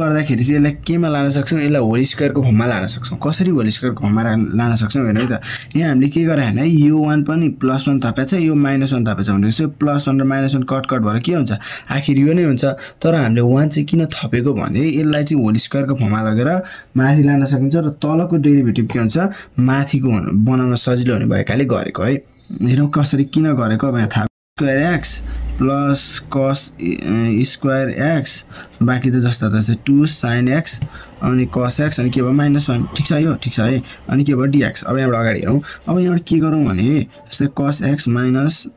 गर्दाखेरि चाहिँ यसलाई केमा लान सक्छौँ यसलाई होल स्क्वायरको फर्ममा लान सक्छौँ कसरी होल स्क्वायरको फर्ममा लान सक्छौँ हेर्नु है त यहाँ हामीले के गरे हैन यो 1 पनि +1 थपेछ यो -1 थपेछ भनेपछि +1 र -1 कट भएर के हुन्छ आखिर यो नै हुन्छ तर हामीले 1 चाहिँ किन थपेको भने यसलाई चाहिँ होल स्क्वायरको फर्ममा लगेर माथि लान सकिन्छ र तलको डेरिभेटिभ के हुन्छ माथिको बनाउन सजिलो हुने भएकाले गरेको है हेरौँ कसरी किन गरेको अब यहाँ थाहा square x plus cos square x बाकी त जस्तो 2 sin x अनि cos x अनि के भयो -1 ठीक छ यो ठीक छ है अनि के भयो dx अब यहाँबाट अगाडि हेरौँ अब यहाँबाट के गरौँ भने जस्तै cos x minus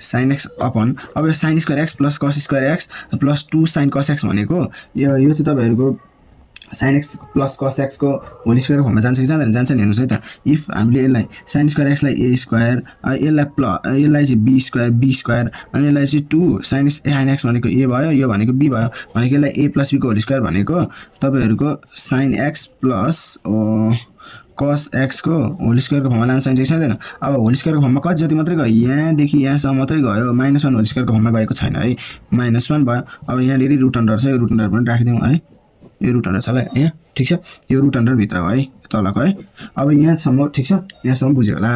sin x upon अब यो sin square x plus cos square x plus 2 sin cos x भनेको यो चाहिँ तपाईहरुको sin x plus cos x को होल स्क्वायर फर्ममा जान्छ कि जाँदैन जान्छ नि हेर्नुस् है त इफ हामीले यसलाई sin स्क्वायर x लाई a स्क्वायर यसलाई चाहिँ b स्क्वायर अनि यसलाई चाहिँ 2 sin x भनेको a भयो यो भनेको b भयो भनेको यसलाई a प्लस b को होल स्क्वायर भनेको तपाईहरुको sin x plus cos x को होल स्क्वायर को फर्ममा लान सकिन्छ कि सक्दैन अब होल स्क्वायर को फर्ममा कति जति मात्रै गयो यहाँ देखि यहाँसम्म मात्रै गयो -1 होल स्क्वायर को फर्ममा गएको छैन है -1 भयो अब यहाँ धेरै रुट अन्डर छ यो रुट अन्डर पनि राखिदिउँ है यो रुट अन्डर छ ल यहाँ ठीक छ यो रुट अन्डर भित्र हो है तलको है अब यहाँसम्म ठीक छ यहाँसम्म बुझ्यो होला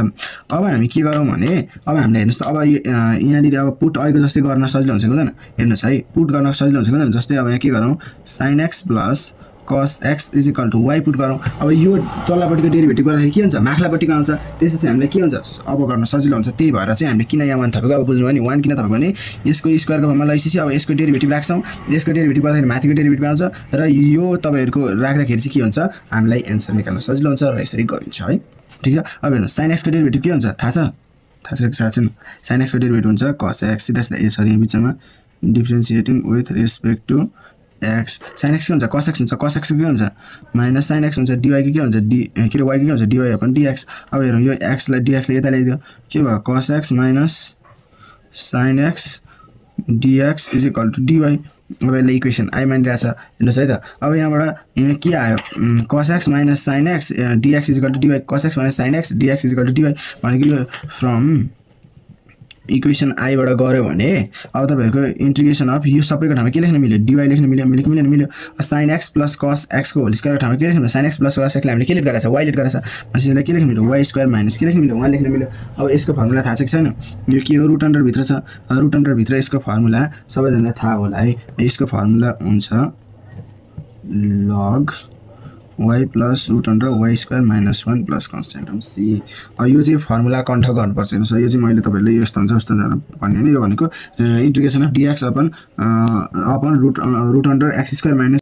अब हामी के गरौँ भने अब हामीले हेर्नुस् त अब यहाँनिर अब पुट अहिलेको जस्तै गर्न सजिलो हुन्छ कि हुँदैन हेर्नुस् है पुट गर्न सजिलो हुन्छ कि हुँदैन जस्तै अब यहाँ के गरौँ sin x plus cos x = y put गरौँ अब यो तल्लापट्टिको डेरिभेटिभ गर्दाखेरि के हुन्छ माथिल्लापट्टिको आउँछ त्यसपछि हामीलाई के हुन्छ अब गर्न सजिलो हुन्छ त्यही भएर चाहिँ हामीले किन यहाँ 1 थपेको अब बुझ्नु भयो नि 1 किन थपेको भने यसको स्क्वायरको फर्ममा लगाइसकेपछि अब यसको डेरिभेटिभ राख्छौँ यसको डेरिभेटिभ गर्दाखेरि माथिको डेरिभेटिभ आउँछ र यो तपाईहरुको राख्दाखेरि चाहिँ के हुन्छ हामीलाई एन्सर निकाल्न सजिलो हुन्छ र यसरी गरिन्छ है ठीक छ अब हेर्नुस् sin x को डेरिभेटिभ के हुन्छ थाहा छैन sin x को डेरिभेटिभ हुन्छ cos x सिधा यसरी बिचमा differentiating with respect to x sin x के हुन्छ cos x हुन्छ cos x के हुन्छ माइनस sin x हुन्छ dy के हुन्छ y के हुन्छ dy अपन dx अब हेरौँ यो x लाई dx ले यता ल्याइदियो के भयो cos x minus sin x dx = dy अब यसले इक्वेसन आई मानिरहेछ हेर्नुस् है त अब यहाँबाट यहाँ के आयो cos x minus sin x dx = dy cos x minus sin x dx = dy भनेको यो फ्रम इक्वेसन आई बाट गर्यो भने अब तपाईहरुको इंटीग्रेसन अफ यो सबैको ठाउँमा के लेख्न मिल्यो dy लेख्न मिल्यो sin x plus cos x को होल स्क्वायर को ठाउँमा के लेख्न मिल्यो sin x plus cos x लाई हामीले के लेख गरेछ y लेख गरेछ भनेपछि यसलाई के लेख्न मिल्यो y स्क्वायर माइनस के लेख्न मिल्यो 1 लेख्न मिल्यो अब यसको फर्मुला थाहा छ कि छैन यो के हो रुट अन्डर भित्र छ रुट अन्डर भित्र यसको फर्मुला सबैजनालाई थाहा होला है यसको फर्मुला हुन्छ log y plus root under y square minus 1 plus constant term c यो चाहिँ फर्मुला कन्ठ गर्नुपर्छ हैन यो चाहिँ मैले तपाईहरुले यस्तो हुन्छ जस्तो भन्ने हैन यो भनेको integration of dx upon root under x square minus